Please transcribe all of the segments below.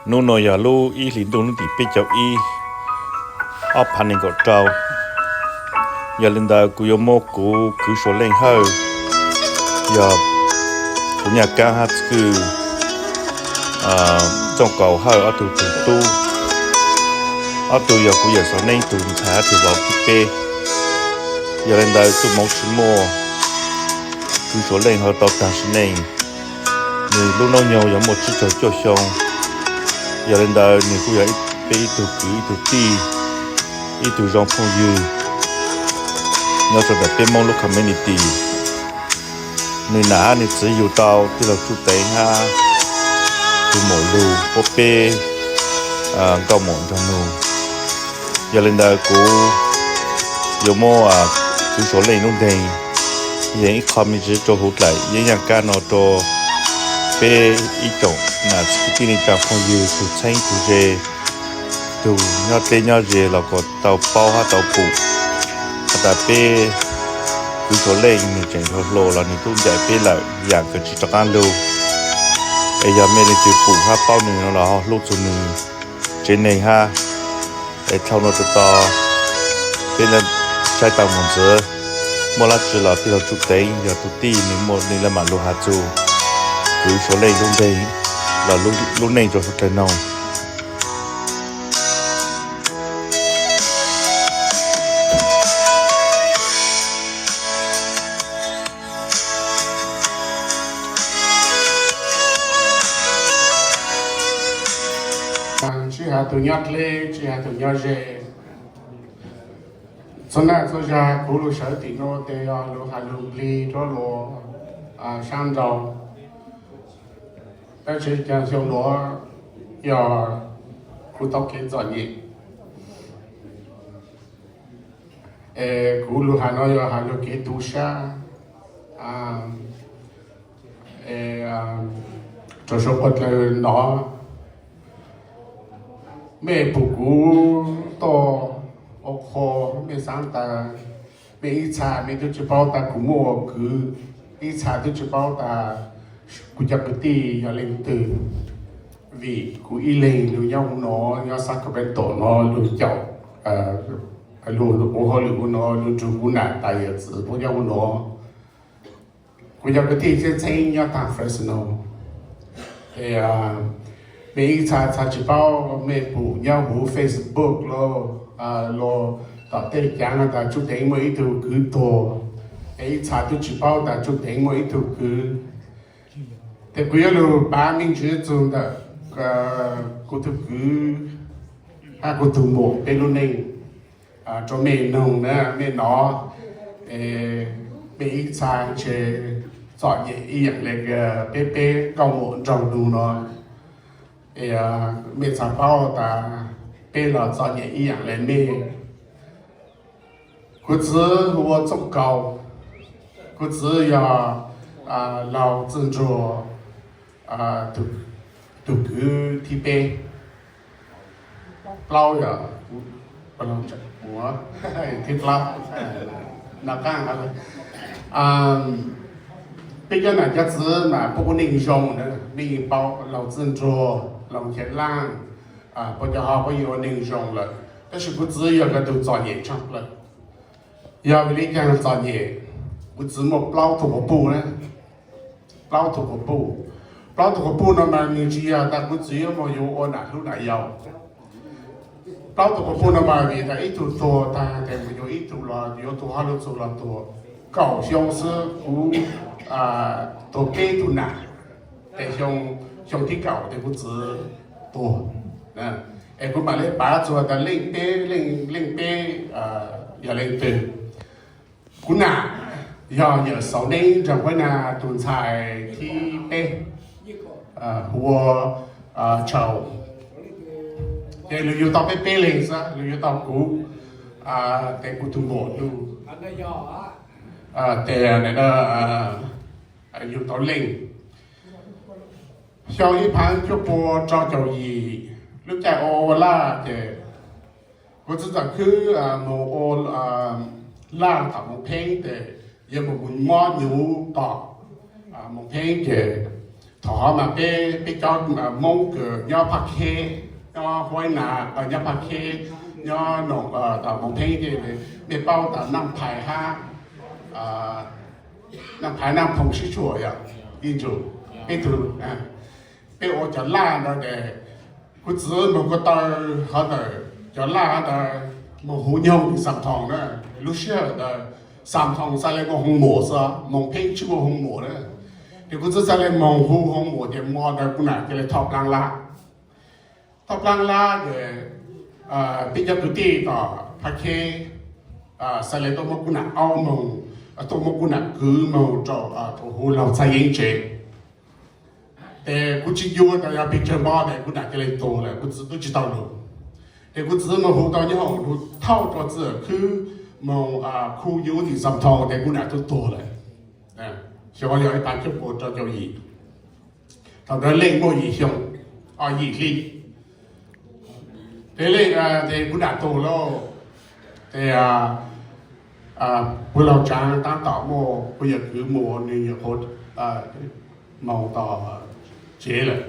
Hnub no yog lub ib hlis ntuj hnub tim peb caug ib, ob phav nees nkaum rau. Yog li ntawd kuv yuav muab kuv kwv Suav Leej Hawj, yog kuv nyaj kab hab txwj kwj Txooj Kaus Hawj ob tug tug tub. Ob tug yog kuv yawm Xauv Neeb tug ntxhais hab tug vauv thib peb. Yog li ntawd txuj moov tsis muaj, kwv Suav Leej Hawj tau tag sim neej. Nws lub noob nyoog yog muaj tsib caug cuaj xyoo. Yog li ntawd nws kuj yog peb ib tug kwv ib tug tij, ib tug zoo phooj ywg nyob rau ntawm peb Hmoob lub community. Nws nam hab nws txiv yug tau tij laug Tsuj Teev hab tus muam lug puab peb nkauj muam nraug nug. Yog li ntawd kuv yuav muab kwv Suav Leej lub nteeg yeem ib qho me ntsis rua huv dlaim yeeb yaj kab no rua peb ib tsoom nam txiv kwv tij neej tsa phooj ywg tug txheeb tug ze, tug nyob dleb nyob ze los kuj tau paub hab tau pum has tas peb kwv Suav Leej nws tseem hluas hluas los nws tub ncaim peb lawm yaam kws tsis rov qaab lug. Es yog mej leej twg pum hab paub nws no los ho hlub txug nws tsev neeg hab. Es dlhau no rua tod peb saib tau moog ntxiv, muaj dlaab tsi los tij laug Tsuj Teev yog tug tij nws muaj nws le maam lug has txug kwv Suav Leej lub nteeg los lub neej rua suav dlawg noog. Tsis has tug nyob dleb, tsis has tug nyob ze, txhua naj txhua zag kuv lug sawv tim nuav tes yog lug has lug nplig rua luas saab nraud. Tab sis caag xyoo nuav yog kuv tau kev txom nyem. Es kuv lug has no yog has lug kev tu sab, rua suav dlawg nov. Mej pum kuv tuaj ua qhua, mej xaav tas, mej ib txha mej tub tsi paub tas kuv muaj ua kwv, ib txha tub tsi paub tas kuv cov kwv tij yog leej twg, vim kuv ib leeg lug nyob huv nuav, nyob Sacramento nuav lug caum, lug ua hauj lwm huv nuav, lug nrug kuv nam tas yawm txwv puab nyob huv nuav. Kuv cov kwv tij txheeb txheeb nyob taag Fresno. Es mej ib txha txha tsi paub, mej pum nyob huv Facebook los, los tom tej caav tas Tsuj Teev muaj ib tug kwv tuag, es ib txha tub tsi paub tas Tsuj Teev muaj ib tug kwv. Tes kuv yuav lug pav me ntsis txug ntawm kuv tug kwv hab kuv tug muam peb lub neej rua mej noog na, mej nov. Mej ib txha ntshe txom nyem ib yaam le peb, peb nkauj muam nraug nug no. Mej txha paub tas peb los txom nyem ib yaam le mej. Kuv txiv hu ua Txooj Kaus, kuv txiv yog laug Txwj Ntsuag tug kwv thib peb. Plaub yog thib plaub. Nov qaab, peb cov nam cov txiv mas puab ua neej zoo na, mej yeej paub laug Txwj Ntsuag, laug Nchav Laaj, puab cov ho puab yeej ua neej zoo lawm, tab sis kuv txiv yog nkawd tug txom nyem tshaj plawg. Yog vim le caag txom nyem? Kuv txiv muaj plaub tug quas puj na, plaub tug quas puj. Plaub tug quas puj no mas nws tsis yog tas kuv txiv yuav moog yuav ua nam hlub nam yau. Plaub tug quas puj no mas vim tas ib tug tuag taag tes mus yuav ib tug los yuav tug hab lug txug los tuag. Kaum xyoo xwb kuv tuag peb tug nam, tes xyoo thib kaum tes kuv txiv tuag. Es kuv mam le pav txug tas leej peb, leej peb yog leej twg. Kuv nam yog yawm Xauv Neeb Nraag Huab Nag tug ntxhais thib peb, hu ua Tshau. Ces lug yug tau peb peb leeg xwb, lug yug tau kuv, tes kuv tug muam lug, tes yug tau leej. Xyoo ib phav cuaj pua rau caum yim, lub caij ua ua laj ces kuv txiv txawm khwb moog ua laj tom Moos Pheeb tes yog moog moog mob nyuv tom Moos Pheeb ces Thaum hov mas peb peb cov Hmoob kws nyob Phaj Khej, nyob Huaib Nas, nyob Phaj Khej, nyob Moos Pheeb, mej paub tas Naj Phais hab, Naj Phais Naj Phoom sib tshuam yog ib ntus, peb tug, peb ua cov laj ntawd es kuv txiv moog ko taw hov ntawm cov laj hov ntawd moog hu nyoog Xam Thoos na. Lub sij hawm ntawd Xam Thoos xaav le moog hu muam xwb, Moos Pheeb tsis muaj hu muam na. Ces kuv txiv xaav le moog hu hu muam ces mo ntawd kuv nam cia le thoj plaab lab. Thoj plaab lab ces peb cov kwv tij tom Phaj Khej xaav le tuaj muab kuv nam aub moog, tuaj muab kuv nam kwv moog rau hu laug Txhaj Yeeb tsev. Ces kuv tsis yuav tas yog pes tsawg mo ces kuv nam cia le tuag lawm, kuv txiv tub tsis tau lug. Ces kuv txiv moog hu tau nyob hoom lug thauj rau txij khwb moog khu yus tim Xam Thoos ces kuv nam tub tuag lawm. Xyoo yog ib phav cuaj puas rau caum yim, thaum ntawd Leej muaj yim xyoo, yim hli. Ces Leej, ces kuv nam tuag lauj, ces puag laug Tsaav taab tom muaj kuv yawm kwv Muas, nwg nyuam qhuav moog tom tsev lawm.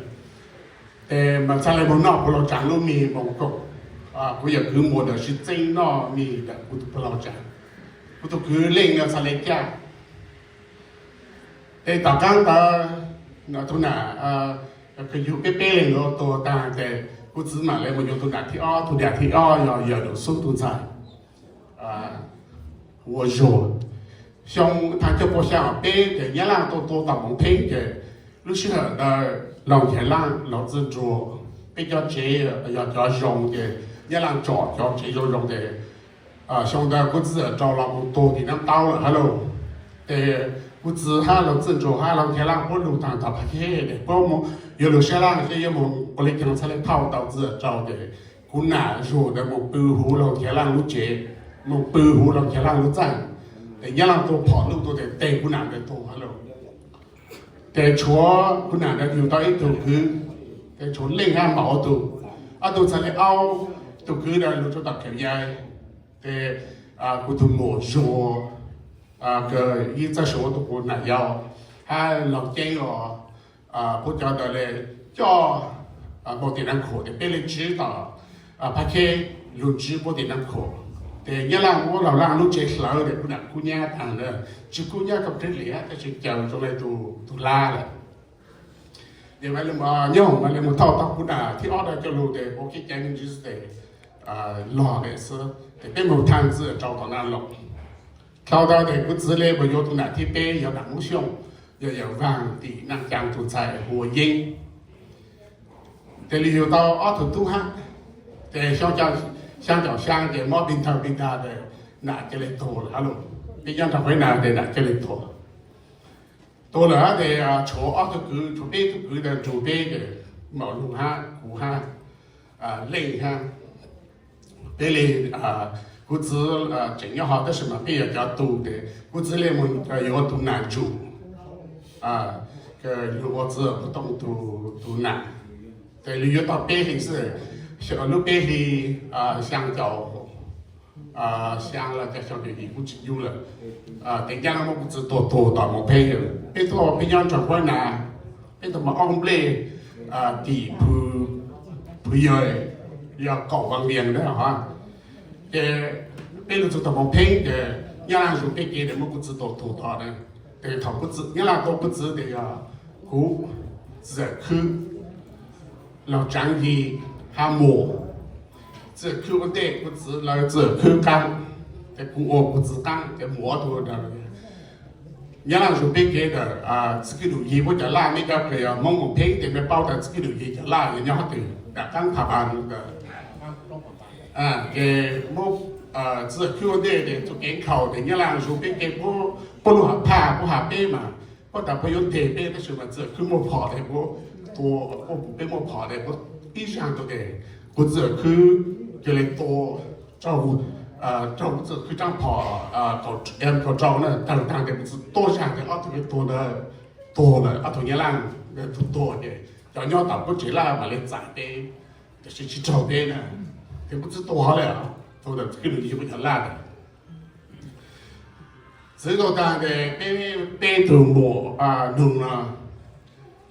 Ces mas txhaj le moog noj puag laug Tsaav lub mis moog koom, kuv yawm kwv Muas ntawd sib txeeb noj mis ntawm kuv tus puag laug Tsaav. Kuv tus kwv Leej no txhaj le caj. Ces tom qaab ntawd tug nam kws yug peb peb leeg no tuag taag ces kuv txiv mam le mus yuav tug nam thib ob, tug nam thib ob yog yawm Dum Xub tug ntxhais ua zuag. Xyoo ib phav cuaj puas xyaa peb ces Nyab Laaj tuaj tua tom Moos Pheeb ces lub sij hawm ntawd laug Nchav Laaj, laug Txwj Nruas, peb cov tsev yog cov zoo ces Nyab Laaj tsom cov tsev zoo zoo ces xyoo ntawd kuv txiv rau los mus tuag tim Naab Taub lawm hab lauj. Ces kuv txiv hab laug Txwj Nruas hab laug Nchav Laaj puab lug taag tom Phaj Khej es puab yuav lug sab laj seb yuav mus ua le caag txhaj le thauj tau txiv rau ces kuv nam zuag ntawd mus pw huv laug Nchav Laaj lub tsev, mus pw huv laug Nchav Laaj lub txaj, ces Nyab Laaj tua phom luj tua tes teg kuv nam ntawd tuag hab lauj. Ces tshuav kuv nam ntawd yug tau ib tug kwv, ces tshuav Leej hab Npaum ob tug, ob tug txhaj le aub. Tug kwv ntawd lug rua tom Kheem Yai, ces kuv tug muam Zuag, kws yeej txawj suav ua tug nam yau, hab laug Ceeb os, puab cov ntawd le coj puag tim Naj Khuam ces peb le ntsib tom Phaj Khej, lug ntsib puag tim Naj Khuam. Ces Nyab Laaj muab laug Laaj lub tsev hlawv ces kuv nam kub nyab taag ntawd, tsis kub nyab kaum tsib hlis tab sis caws zoo le tug lab lawm. Ces nyob hoom mas le mus thauj tau kuv nam thib ob rau coj lug ces ua kev cai me ntsis ces lug le xwb ces peb mus thaaj txiv rau tom Naj Loos. Dhau ntawd ces kuv txiv le mus yuav tug nam thib peb yog nam Moob Xyooj, yog yawm Vaag tim Naj Caa tug ntxhais hu ua Yeeb. Ces lug yug tau ob tug tub hab, ces xyaa caum xyaa ces mob pig ntawg pig ntag ces nam ca le tuag lawm hab lauj. Peb nyob nraag Huaib Nas ces nam ca le tuag. Tuag lawm hab ces tshuav ob tug kwv, tshuav peb tug kwv ntawd nrug peb ces Maum Loog hab kuv hab Leej hab peb le, kuv txiv tseem nyob hov tab sis mas peb yog cov tu ces kuv txiv le mus yuav tug nam Ntsum, lug ua txiv puag tooj tug nam. Ces lug yuav tau peb hli xwb, lub peb hli xyaa caum xyaa los xyaa caum yim kuv tsis yug lawm. Ces Nyab Laaj muab kuv txiv tua tuag tom Moos Pheeb. Peb tuaj peb nyob nraag Huaib Nas, peb tuaj mas ob nplej tim Phwv Yawg, yog kaum Vaaj Vias na. Ces peb lug txug tom Moos Pheeb ces Nyab Laaj zug peb kev ces muab kuv txiv tua tuag tod na. Ces thaum Nyab Laaj tua kuv txiv ces yog kuv, Txwj Khwb, laug Tsaav Yig hab Muas. Txwj Khwb ua ntej, kuv txiv lawv Txwj Khwb qaab, ces kuv ua kuv txiv qaab ces Muas ob tug. Nyab Laaj zug peb kev ntawm Txwj Khwb Dum Yig puab cov laj, mej cov kws yog Moob Moos Pheeb ces mej paub tas Txwj Khwb Dum Yig cov laj yog nyob hov twg, nram qaab Pha Vas ntawd. Ces muab Txwj Khwb ua ntej ces txug kev nkhaus ces Nyab Laaj zug peb kev, puab lub hab phaj puab has peb mas, puab tas puab yuav nteg peb tab sis mas Txwj Khwb muaj phom ces puab tua, puab pum peb muaj phom ces puab ib zaag tua ces kuv Txwj Khwb cia le tua raug, raug kuv Txwj Khwb rab phom M kaum rau na, tawg taag ces kuv txiv tua zaag ces ob tug tuag ntawd, tuag lawm, ob tug Nyab Laaj ntawd tuag ces cov nyob tom puab tsev laj mas le txais peb, tab sis tsis raug peb na, ces kuv txiv tua hov lawm, tua ntawm Txwj Khwb Dum Yig puab cov laj ntawd. Txiv tua taag ces peb, peb tug muam Noog no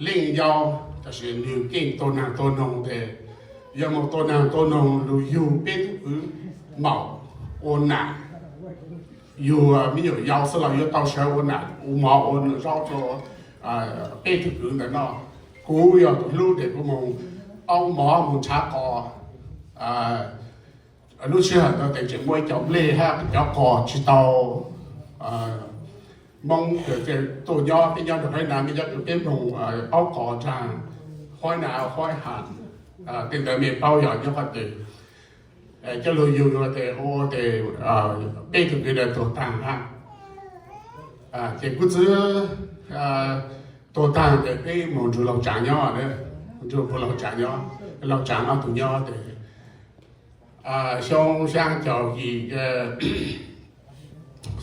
Leej yau, tab sis nws keej tua naag tua noog tes, yog moog tua naag tua noog lug yug peb tug kwv maum ua nam, yug me nyuam yau xwb los yuav tau sawv ua nam ua mov ua zaub rua peb tug kwv ntawm no. Kuv yog tus hlub tes kuv moog aub mov moog nrhav qos. Lub sij hawm ntawd tes tseem muaj ib cov nplej hab cov qos tsis tau Moob tuaj nyob, peb nyob rau Huaib Nav, peb nyob rau peb moog aub qos nraag Huaib Nav Huaib Has, tej ntawd mej paub yog nyob qhov twg. Coj lug yug tes ua tes peb tug kwv ntawd tuag taag hab. Ces kuv txwv tuag taag tes peb moog nrug Laug Tsaav nyob, nrug puag Laug Tsaav nyob, Laug Tsaav ob tug nyob tes xyoo xyaa caum yim,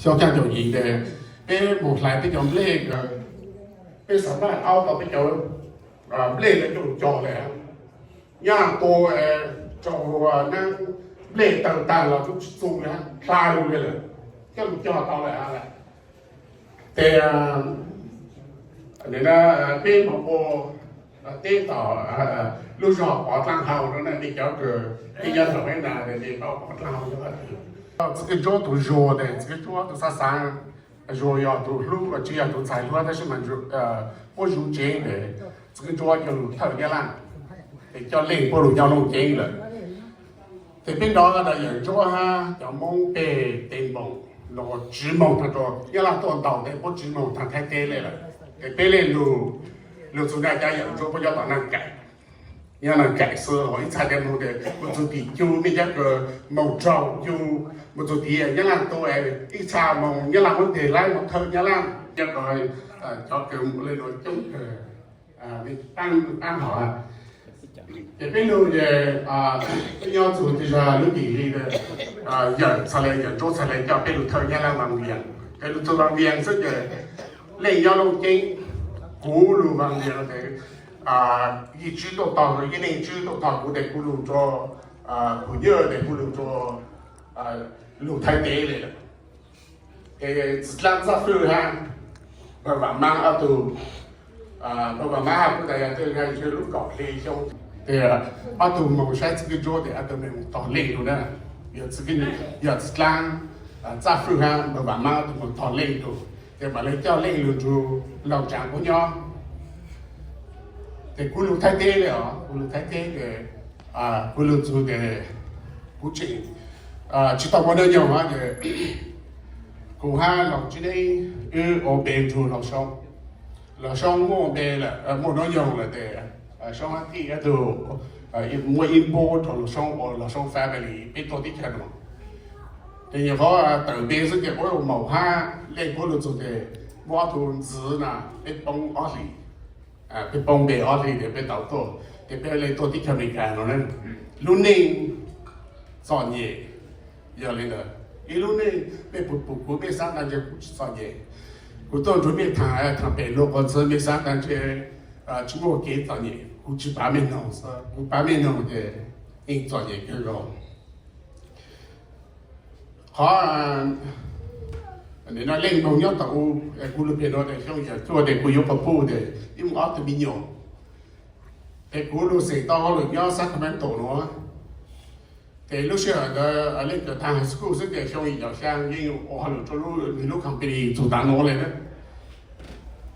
xyoo xyaa caum yim tes peb moog hlais peb cov nplej, peb xav naj aub tau peb cov nplej lawm coj lug cog lawm. Nyaj tua raug nab nplej tawg tag los tub tsi txug le, hla lug le lawm, coj lug cog tau lawm. Tes peb moog ua teb tom lub zog Pov Dlaab Hau no na, nej cov kws peb nyob rau Huaib Nav tes nej paub Pov Dlaab Hau nyob qhov twg. Txiv Kwj Ntsuab tus Zuag tes Txiv Kwj Ntsuab tus Xab Xaav, Zuag yog tus hlub, tsi yog tus ntxhais hlub tab sis mas puab zuv tsev tes Txiv Kwj Ntsuab coj lug thawj Nyab Laaj, tes coj Leej puab lug nyob Looj Ceeb lawm. Tes peb nrov ntawm Yawm Ntsuab hab cov Moob peg tes npoom los tsiv moog taag rua Nyab Laaj tuaj ntaus tes puab tsiv moog taag Thaib teb le lawm. Tes peb Leej lug, lug txug naj cov Yawm Ntsuab puab nyob tom Naaj Kaim, nyob Naaj Kaim xwb, ib txha tes moog tes mus txug tim Cu, mej cov kws moog raug Cu, mus txug tim Nyab Laaj tuaj, ib txha moog Nyab Laaj muab tes laib moog thawj Nyab Laaj, cov kws le nuav coob kawg. Paab hom, ces peb lug ces peb nyob txug tes zag lub tim li, Yawm txhad le, Yawm Ntsuab txhad le coj peb lug thawj Nyab Laaj Vaas Vias. Ces lug txug Vaas Vias xwb ces Leej nyob Looj Ceeb, kuv lug Vaas Vias tes Yeej Tswb tuaj tog, Yeej Neej Tswb tuaj tog kuv tes kuv lug rua, kuv nyaj tes kuv lug rua, lug Thaib teb le lawm. Ces Txwj Dlaab Txaj Fwj hab Npawg Vaam Maab ob tug, Npawg Vaam Maab hab kuv tas yog tej lub kaum hli xyoo, ces ob tug moog saib Txiv Kwj Ntsuab tes ob tug moog tog Leej lug na. Yog Txwj Dlaab, Txaj Fwj hab Npawg Vaam Maab ob tug moog tog Leej lug, ces mam le coj Leej lug nrug Laug Tsaav puab nyob. Ces kuv lug Thaib teb le os, kuv lug Thaib teb ces kuv lug txug tes kuv tseem tsis tau muaj hnub nyoog hab ces kuv hab Laug Tswb Neeb wb ua npe nrug Laug Soob. Laug Soob muaj npe lawm, muaj hnub nyoog lawm tes Soob hab Thij ob tug muab ib npub rua Laug Soob ua Laug Soob family peb tuaj teb chaws no. Ces nyuam qhuav tawm npe xwb ces puab maum hab Leej puab lug txug tes muab ob tug ntxiv na peb poob ob hlis, peb poob npe ob hlis tes peb tau tuaj, ces peb le tuaj teb chaws Amelikas no. Lub neej txom nyem yog le ntawd. Ib lub neej mej pum pum kuv mej xaav tas ntshe kuv tsis txom nyem. Kuv tuaj nrug mej thaam, thaam pem luag quas ntxhw mej xaav tas ntshe tsis muaj kev txom nyem. Kuv tsis pav mej noog, kuv pav mej noog ces yeej txom nyem kawg nkaus. Qhov no Leej moog nyob tom u, kuv lug pem no tes xyoo yim cuaj tes kuv yuav quas puj tes ib moog ob tug me nyuam, tes kuv lug xeem tau hauj lwm nyob Sacramento nuav. Ces lub sij hawm ntawd Leej kawm taag high school xwb ces xyoo yim caum xyaa yeej ua hauj lwm rua lub, lub company txug taav nuav le na.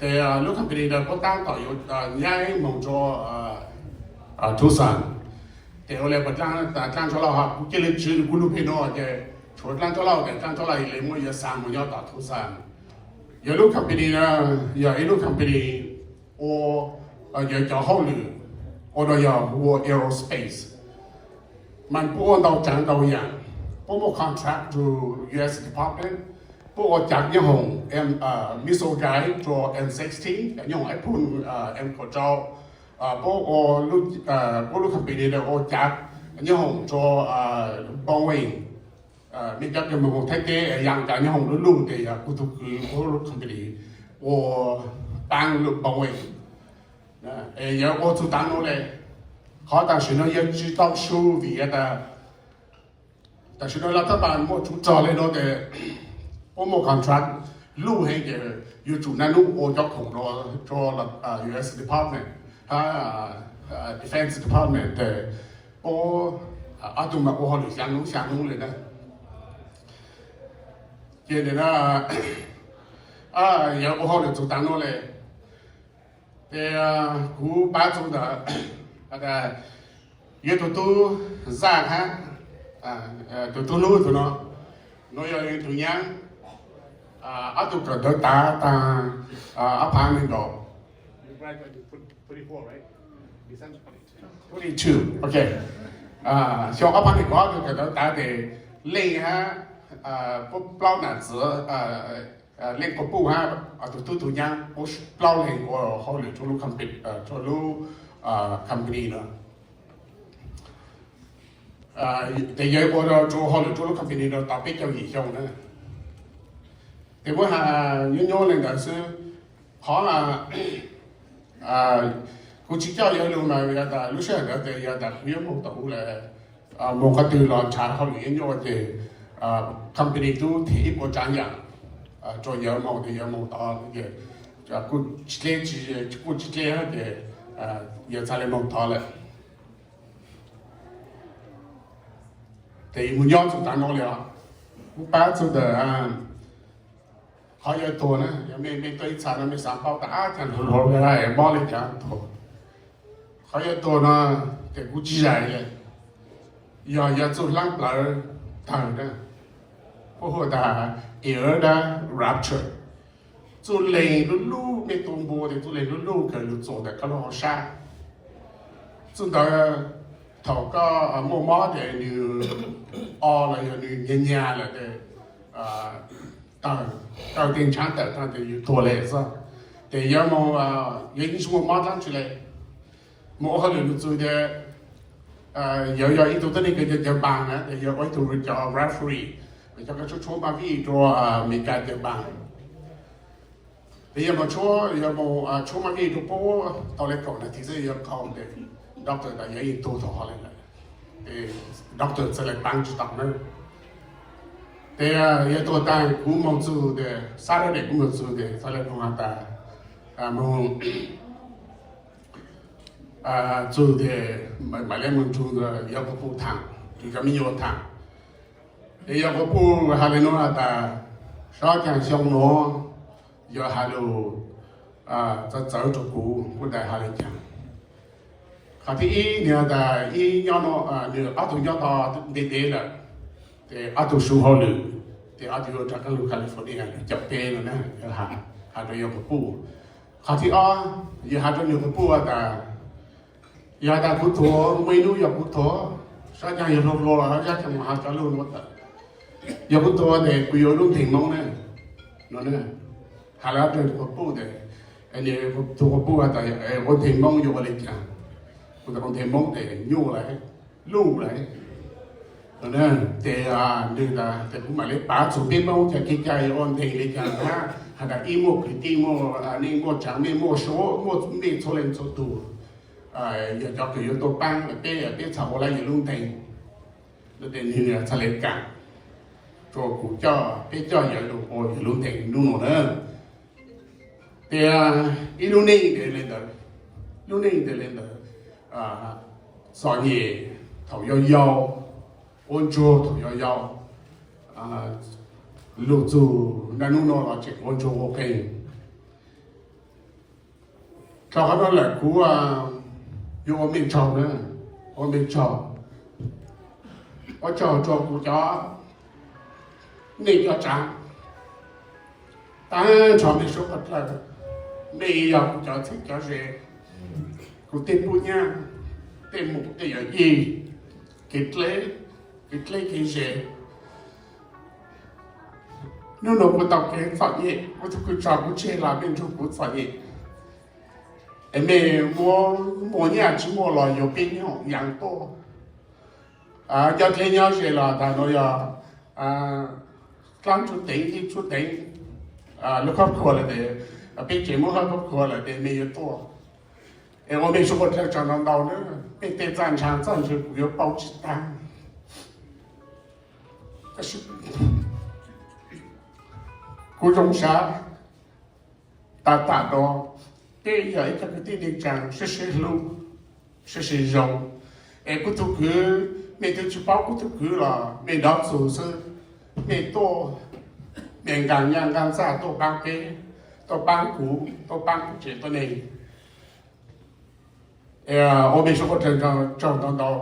Ces lub company ntawd puab taab tom yuav nyab moog rua Tucson. Ces ua le puas dlaab tso lauj, kuv cia le tswv kuv lub peg nuav ces tshuav dlaab tso lauj, ces dlaab tso lauj le muab yuav xa moog nyob tom Tucson. Yog lub company na, yog ib lub company ua, yog cov hauj lwm ua rua yog ua aerospace. Mas puab ua ntau tsaav ntau yaam, puab muaj contract rua U S Department, puab ua cav nyob hoom missile guide rua M sixteen, nyob hoom ib phooj M kaum rau. Puab ua, puab lub company ua cav nyob hoom rua Boeing. Mej cov kws moog Thaib teb yaa cav nyob hoom lub luj tes yog kuv tug kwv puab lub company ua paab lub Boeing. Yog ua txug taav nuav le, qhov tam sim no yog tsis tau su vim tas tam sim no lawv thab pas muaj tsuv rog le nuav tes puab muaj contract luj heev ces yuav tsum naj nub ua cov khoom rau, rau US Department, Defense Department tes, ob tug mas ua hauj lwm xya nub xya nub li na. Ces nim no yog ua hauj lwm txug tav no le, ces kuv pab txug ntawm yuav tus tub zaj hab, tus tub hlub tug no, no yog tus nyab, ob tug kawm ntawv tav taag ob phav neeg nkaum, twenty-two, ok, xyoo ob phav neeg nkaum ob tug kawm ntawv tav tes Leej hab, plaub nam txiv, Leej Quas Puj hab tus tub tug nyab, plaub leeg ua hauj lwm rau lub, rau lub company no. Tes yawg ua rau hauj lwm rau lub company no tau peb caug yim xyoo na. Tes muab has nyob nyob le ntawd xwb, qhov kuv tsis coj yawg lug mas yog tas lub sij hawm ntawd tes yog tas kuv yuav moog tau ub le, moog qhov twg los nrhav hauj lwm nyob nyob ces company tub them ib puas tsaav yaam rau yawg moog tes yawg moog tod, kuj tsis dleb, kuj tsis dleb ces yawg txhad le moog tod lawm. Tes moog nyob txug tav no le os, kuv pab txug ntawm qhov yawg tuag na, yog mej, mej tuaj ib txha no mej xaav paub tas ab caag hluas hluas le mob le caag tuag. Qhov yawg tuag no tes kuv tsis zais le, yog yog txuj hlaab plawv tawg na, puab hu tas ear dab rapture. Txuj leeg lub lub, mej tua npua tes txuj leeg lub lub kws lug txuas ntawm koj lub hauv sab. Txuj ntawd thaum koj muaj mob tes nws o los yog nws nyag nyag lawm tes tawg, tawg tej ntshav tawm taag tes yus tuag le xwb. Tes yawg moog, yawg yeej tsis muaj mob dlaab tsi le. Moog ua hauj lwm nws txug tes yawg yog ib tug tuab neeg kws cawv npaas na, tes yawg ua ib tug cov referee, cov kws tshuab tshuab ma vij rua Amelikas cawv npaas. Tes yawg moog tshuab, yawg moog tshuab ma vij rua puab tau le kaum nas this xwb yawg qaug tes doctor tas yawg yeej tuag thaum hov le lawm. Tes doctor txhad le paav tsis tau na. Tes yawg tuag taag kuv moog txug tes Saturday kuv moog txug tes txhad le noog has tas moog txug tes mam le moog nrug yawg Quas Puj thaam, nrug cov me nyuam thaam. Tes yawg Quas Puj has le nuav has tas, sab caag xyoo nuav yog has lug txawv txawv rua kuv, kuv tas has le caag. Qhov thib ib nwg has tas ib nyob, nwg ob tug nyob tod ntev ntev lawm, tes ob tug su hauj lwm, tes ob tug yuav rov qaab lug California lug caum peb no na, yawg has rua yawg Quas Puj. Qhov thib ob, yawg has rua yawg Quas Puj has tas, yog has tas kuv tuag, muaj ib nub yog kuv tuag, sab caag yawg hluas hluas los sab caag has cov lug nuav tas, yog kuv tuag tes kuv yuav lub nteeg Moob na, no na. Has le rua Quas Puj tes, tug Quas Puj has tas ua nteeg Moob yuav ua le caag? Kuv tas ua nteeg Moob tes nyuaj lawm, luj lawm. Tes nwg tas tes kuv mam le paav txug peb Moob cov kev cai yuav ua nteeg le caag hab, has tas ib muaj kwv tij, muaj neej muaj tsaav, mej muaj suav, muaj mej txhua leej txhua tug, yog cov kws yuav tuaj paab peb, peb txhad ua le yawg lub nteeg. Tes nwg txhad le kaam rua kuv coj, peb coj yawg lug ua yawg lub nteeg nub nuav na. Tes ib lub neej tes le ntawd, lub neej tes le ntawd, txom nyem thaum yau yau, quav ntsuag thaum yau yau, lug txug naj nub nuav los tseem quav ntsuag quav qees. Rua qhov nuav lawm kuv yuav ua mej tsaug na, ua mej tsaug, ua tsaug rua kuv cov neej cov tsaav, taag nrho mej suav pawg dlawg, mej yog kuv cov txheeb cov ze, kuv tej tub nyab, tej muam tej yawm yij, kev dleb, kev dleb kev ze. Nub nuav kuv tau kev txom nyem, kuv tug kws tso kuv tseg los mej nrug kuv txom nyem, es mej muaj nyaj tsis muaj los yuav peb nyob yaa tuaj. Cov dleb nyob ze los tas nuav yog dlaab tsuj teev, yij tsuj teev, lub khab khua lawm tes, peb tseem muab khab khua lawm tes mej yuav tuaj. Es ua mej suav pawg dlawg tsaug ntau ntau na, mej tej txaj ntsha txaj ntswg kuv yuav paub tsis taag. Tab sis kuv Kuv zoo siab tas tas no, peb yog ib co kwv tij neej tsaa sib sib hlub, sib sib zoo. Es kuv tug kwv, mej twb tsi paub kuv tug kwv los mej nov txug xwb, mej tuaj, mej nqaa nyaj nqaa txag tuaj paab peb, tuaj paab kuv, tuaj paab kuv tsev tuab neeg. Ua mej suav quaj dlawg tsaug ntau ntau.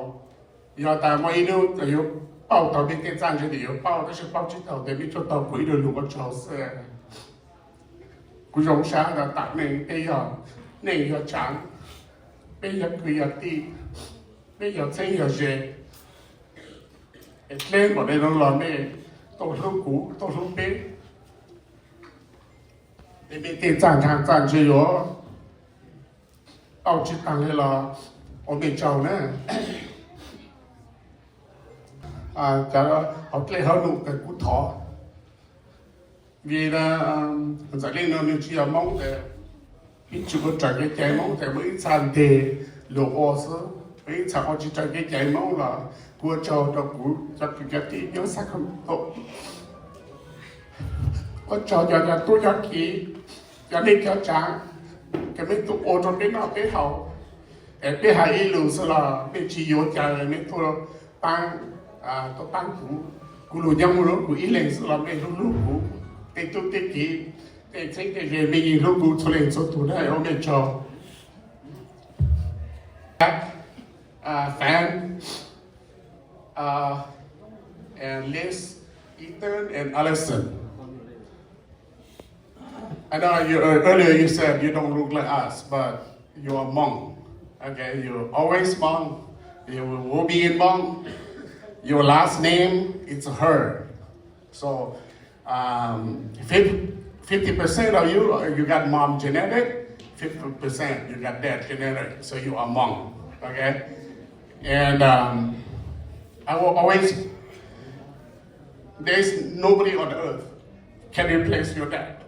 Yog tas muaj ib nub yuav pauj tau mej tej txaj ntse tes yuav pauj, tab sis pauj tsi tau tes mej tuaj taug kuv ib lo lug ua tsaug xwb. Kuv zoo sab tas tas mej, peb yog neej yog tsaav, peb yog kwv yog tij, peb yog txheeb yog ze. Es dleb npaum le nuav los mej tuaj hlub kuv, tuaj hlub peb, es mej tej txaj nraag txaj ntse yuav pauj tsi taag le los ua mej tsaug na. Cov hauv dlej hauv num kws kuv thov, vim Ntxawm Leej no nwg tsi yog Moob tes, ib tsi ua raws kev cai Moob tes muaj ib txha nteg lug ua xwb, muaj ib txha ua tsi raws kev cai Moob los kuv ua tsaug rau kuv cov kwv cov tij nyob sab Koob Moos, ua tsaug cov tub cov kiv, cov neej cov tsaav, kws mej tub ua rau peb noj peb haus. Es peb has ib lus xwb los mej tsi yuav cai, mej tuaj paab, tuaj paab kuv. Kuv lug nyob muaj lub kuv ib leeg xwb los mej hlub hlub kuv, tej tub tej kiv, tej txheeb tej ze mej yeej hlub kuv txhua leej txhua tug na, ua mej tsaug. Fan, uh, and Liz, Ethan, and Allison. I know you, uh, earlier you said you don't look like us, but you are Hmong. Okay, you always Hmong. You will be in Hmong. Your last name is Her. So, um, fifty, fifty percent of you, uh, you got mom genetic, fifty percent you got dad genetic. So you are Hmong. Okay? And, um, I will always, there is nobody on the earth can replace your dad.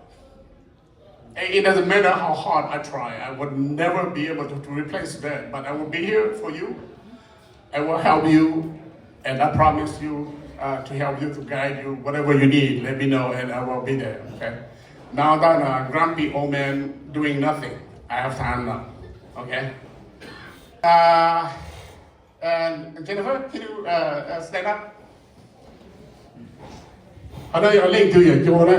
And it doesn't matter how hard I try, I would never be able to, to replace that. But I will be here for you. I will help you, and I promise you, uh, to help you, to guide you, whatever you need, let me know, and I will be there. Okay. Now that a grumpy old man doing nothing, I have time now. Okay. Uh, And Jennifer, can you, uh, uh, stand up? Qhov no yog leej twg yawm cua na?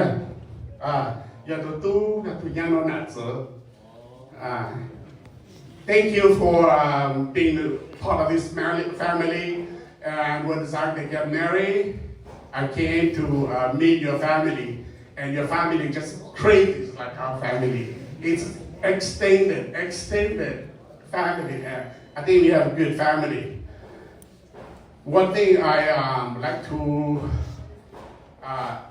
Yog tus tub, yog tus nyab no nam txwv. Thank you for, um, being a part of this family, family. And when Zach they get married, I came to, uh, meet your family. And your family just crazy like our family. It's extended, extended family. And I think we have a good family. One thing I, um, like to, uh,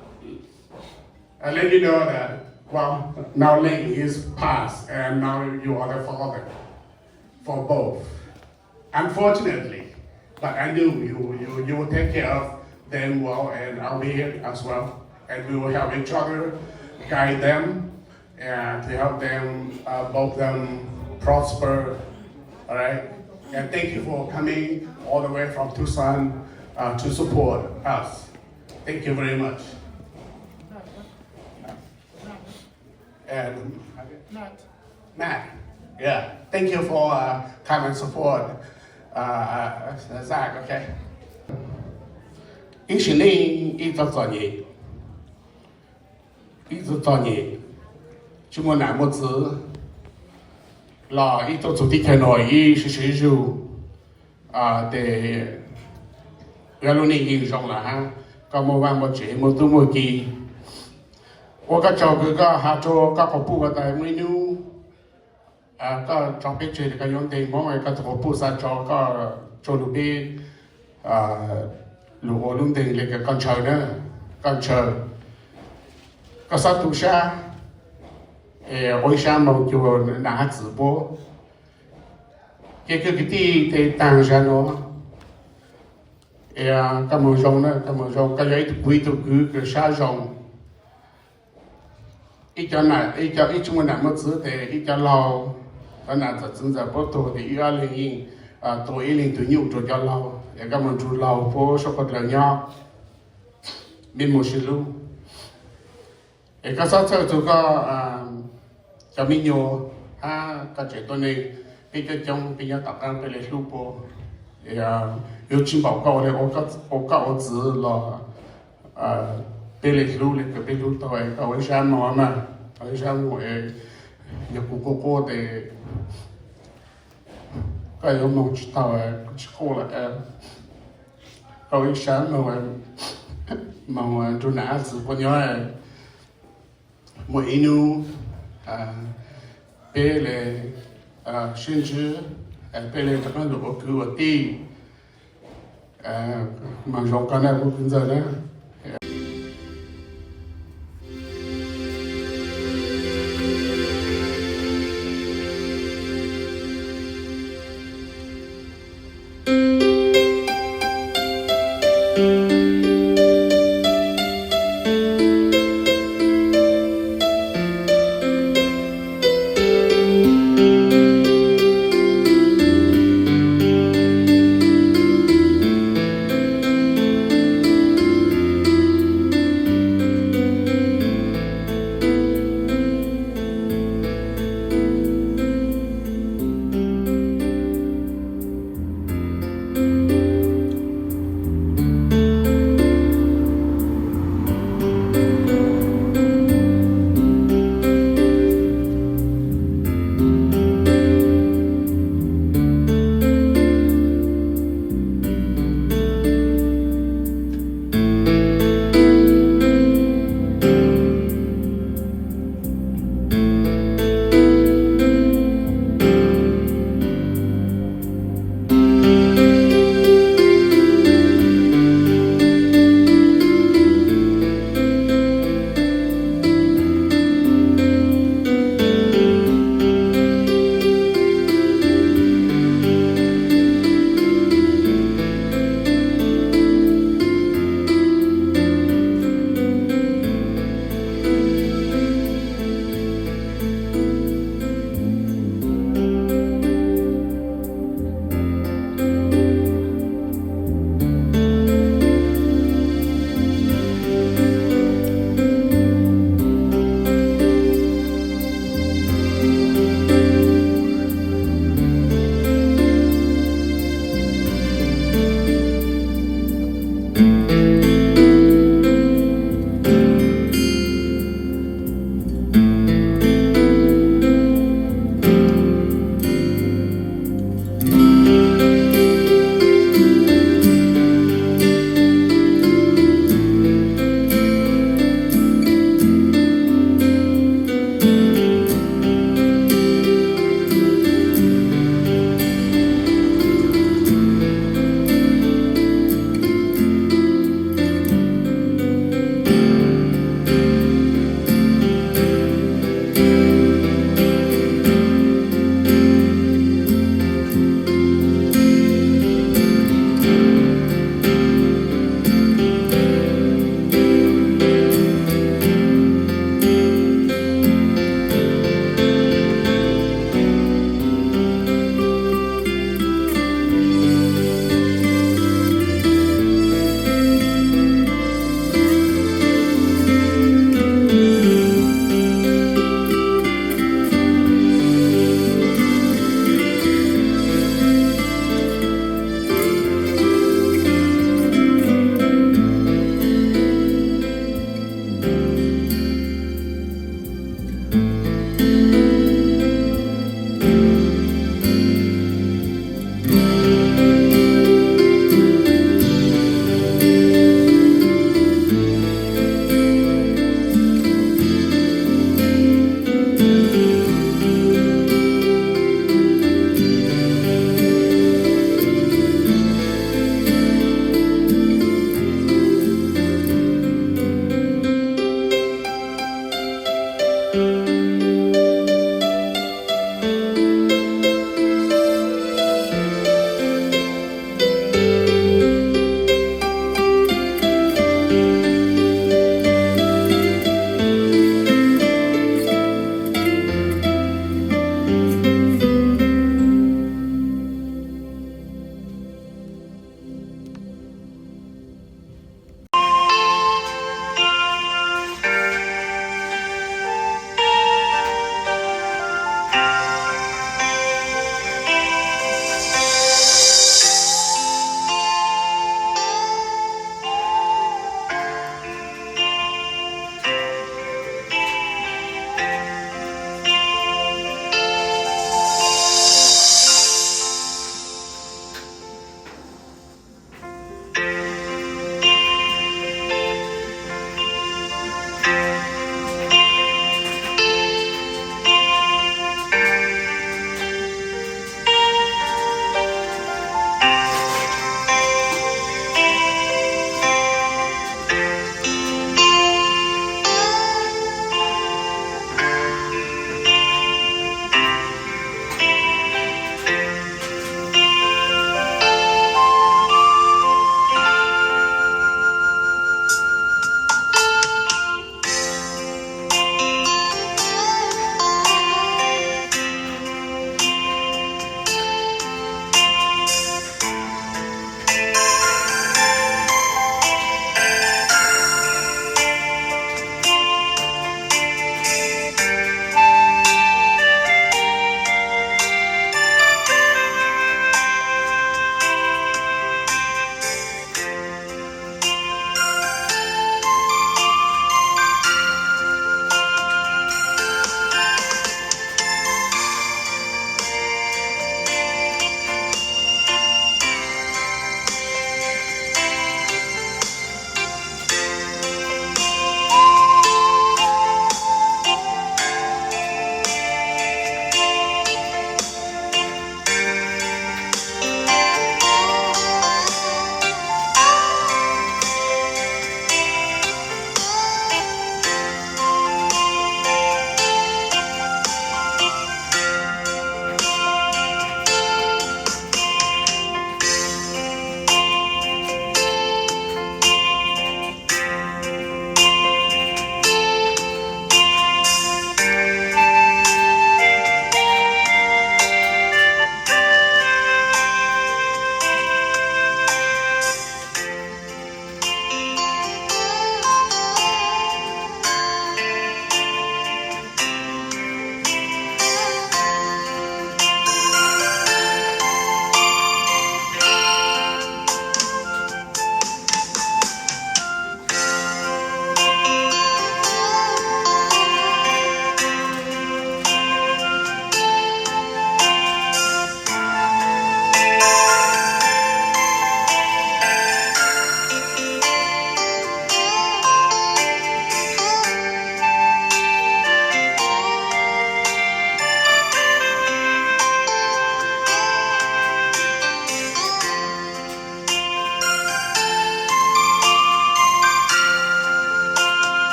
uh, let you know that, well, now Ling is passed, and now you are the father for both. Unfortunately, but I knew you, you, you will take care of them well, and I'll be here as well. And we will help each other, guide them, and to help them, uh, both them prosper. All right? And thank you for coming all the way from Tucson, uh, to support us. Thank you very much. And Matt, yeah, thank you for, uh, come and support, uh, uh, Zach, okay? Ib sim neej ib txoj txom nyem, ib txoj txom nyem, tsis muaj nam muaj txwv los ib tug txug teb chaws no ib siv siv zug, tes wb lub neej yeej zoo lawm hab, koj muaj vaj muaj tsev muaj tub muaj ki. Ua koj tsaug kws koj has rua koj quas puj ko tas muaj ib nub koj tso peb tseg, koj yuav nteeg Hmoob, koj tug quas puj xa tso koj tsua lug peb lug ua lub nteeg le kws koj ntshaw na, koj ntshaw, koj xob tu sab, ua ib sab moog cuag nam hab txwv puab. Ces koj kwv tij, tes taag zag nuav, koj moog zoo na, koj moog zoo, koj yog ib tug, kuv ib tug kwv kws sab zoo. Ib co, ib tsi muaj nam muaj txwv tes ib co laug, cov nam txawm txwv ntxawm puab tuag tes ib ob leeg yeej tuav ib leeg tug nyuj rua cov laug, es koj moog nrug laug puab suab qhov dlawg nyob, mej moog sib hlub. Es koj txhob txhawj txog koj cov me nyuam hab koj tsev tuab neeg, peb coob coob peb nyob tom qaab peb le hlub puab. Yuav tsis npaum koj ua le ua koj ua txwv los peb le hlub le kws peb hlub tau es koj ua ib zab moog mas, ua ib zab moog es yog kuv quaj quaj tes koj yuav moog tsis tau, kuv tsis quaj lawm. Koj ua ib zab moog, moog nrug nam ab txiv quas nyob. Muaj ib nub peb le sib ntsib, peb le rov qaab lug ua kwv ua tij. Moog zoo koj na kuv kwv ntxawg na.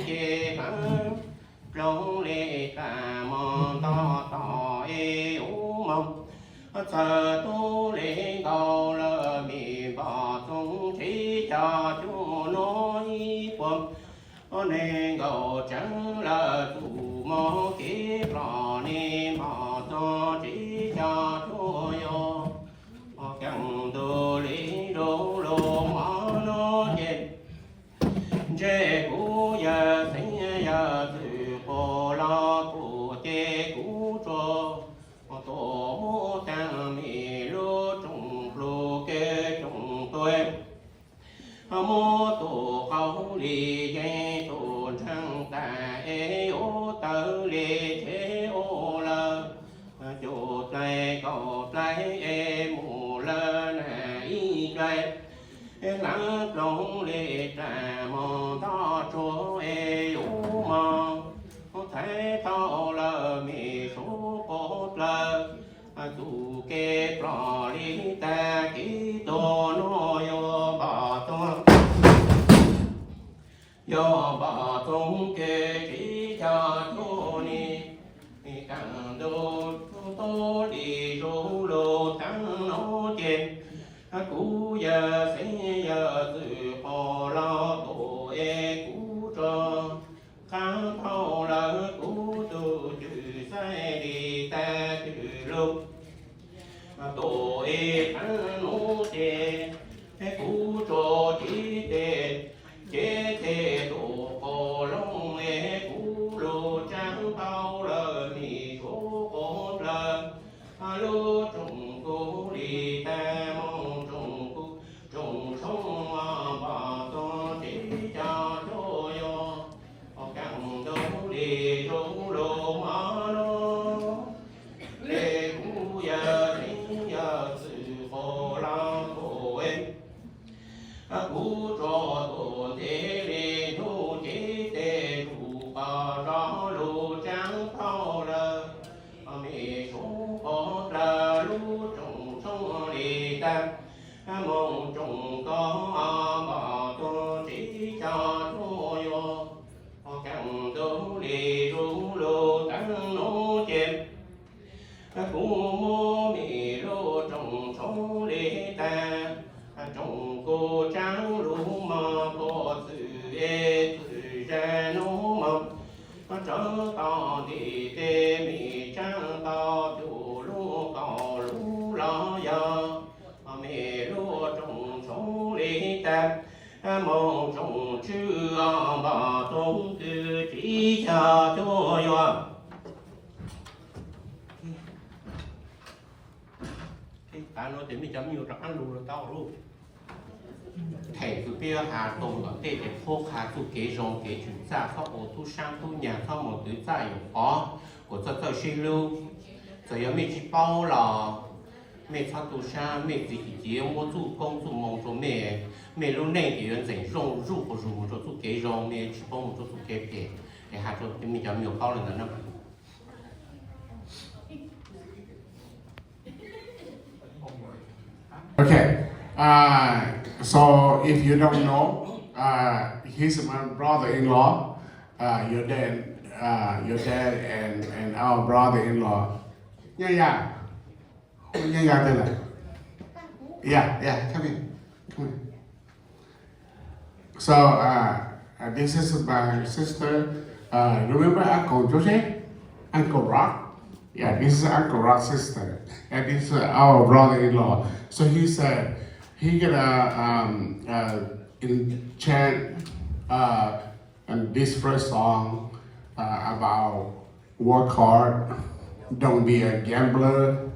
ces hlawv ploog li tas mog nto tom es ub mog. Txawm tub li nkaus lawm me npog txoov tsib caug cuaj nub ib puas nees nkaum tseeb lawm tus mog kev plom ne npog txoov tsib caug cuaj yog keej ntuj li rau lus mog no ces ntshe kuv yawg xeeb yawg txwm quas los kuv ces kuv tsuas tuaj muab tag me lub tsoom plhu kev tsoom tuag muab tus qaub li yeej tus ntseeg tas es ua tawv li tsev ua lawm cuj plaig kaum plaig es mus lawm na ib nplaig es hlawv ploog li tas mus nto tsuag es yus mog thaiv tau lawm me suav quas plawg tus kev plom li tag kev tuag no yog npog txoov, yog npog txoov kev tsib caug cuaj ni, keej ntuj tub li rau lus tas no ces kuv yawg xeeb yawg txwm quas los tus es kuv tso qab tau lawm kuv tus cwm xaij li tag cwm lug tus es qab nub ces kuv tso tib teg ces teg tus quas looj es kuv lug tsaab tau lawm me suav quas plawg lub tsoom kuv li tag moog tsoom kuv tsoom tshoob npog txoov tsib caug cuaj yog keej ntuj li rau lus mog no ces kuv yawg xeeb yawg txwm quas los tus es kuv tso tus ntxiv li hnub ces teg tus quas rov lug tsaab tau lawm me suav quas plawg lub tsoom tshoob li tag moog tsoom koj npog txoov tsib caug cuaj yog keej ntuj li rau lus tas no ces kuv muab me lub tsoom tshoob li tag tsoom kuv tsaab lug mog puag txwm es txwm zag nub mog tsaab tau ntim teg me tsaab tau cuj lub kaum lub los yog me lub tsoom tshoob li tag moog tsoom tswb npog txoov kwv tsib caug cuaj yog Tav no ces mej cov me nyuam rov qab lug lawm tau lauj. Them kws peb yuav has tau tom ntej ces qhuab qha txuj kev zoo kev tswm txaj, txhob ua tub sab tub nyag, txhob mus twv txaj yuam pov, kuas txawj txawj sib hlub. Txawm yog mej tsis paub los mej txhob tu sab, mej txiv tsis txiv muab txuj koob txuj moo rau mej, mej lub neej ces yuav ntxeem zoo zuj quas zug mus rau txuj kev zoo, mej tsis paub mus rau txuj kev phem. Es has rau mej cov me nyuam paub li ntawd na. Okay. Uh, so if you don't know, uh, he's my brother-in-law. Uh, your dad, uh, your dad and, and our brother-in-law. Yeah, yeah. Yeah, yeah, yeah. Come here. Come here. So uh, uh, this is my sister. Uh, remember Uncle Jose? Uncle Rock? Yeah, this is Uncle Rock's sister. And this is our brother-in-law. So he said he gonna um, uh, enchant uh, and this first song uh, about work hard, don't be a gambler,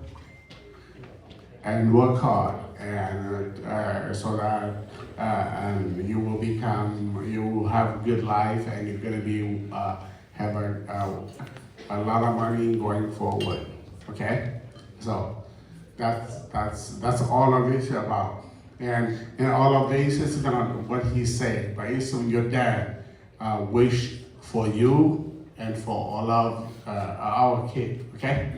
and work hard, and uh, so that uh, and you will become, you will have a good life, and you're gonna be uh, have a, a, a lot of money going forward. Okay, so that's that's that's all of this about. And and all of this is not what he said, but it's your dad uh, wish for you and for all of uh, our kid. Okay.